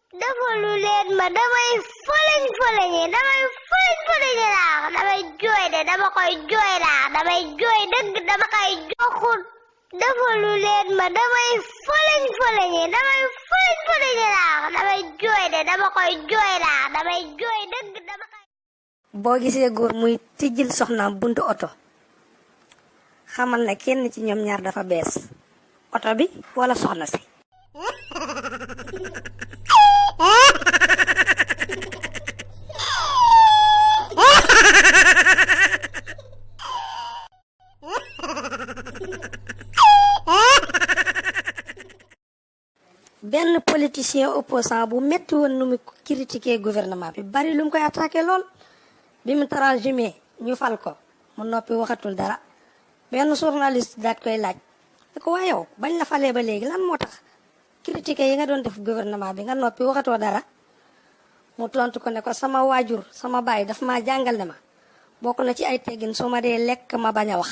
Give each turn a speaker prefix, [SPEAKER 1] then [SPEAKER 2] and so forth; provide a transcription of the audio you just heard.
[SPEAKER 1] defalu leen ma damay fëleñ laax damay jooy de dama koy jooy laax damay jooy dëgg dama koy joxut defalu leen ma damay fëleñ laax damay jooy de dama koy jooy laax damay jooy dëgg dama koy.
[SPEAKER 2] boo gisee góor muy tijjil soxnaam buntu oto xamal ne kenn ci ñoom ñaar dafa bees oto bi wala soxna si. benn politicien opposant bu metti woon nu mu critiquer gouvernement bi bari lu mu koy attaqué lool bi mu transhumé ñu fal ko mu noppi waxatul dara benn journaliste daat koy laaj ne ko waa yow bañ la falee ba léegi lan moo tax critiquer yi nga doon def gouvernement bi nga noppi waxatoo dara mu tontu ko ne ko sama waajur sama baay daf ma jàngal ne ma bokk na ci ay teggin su ma dee lekk ma bañ a wax.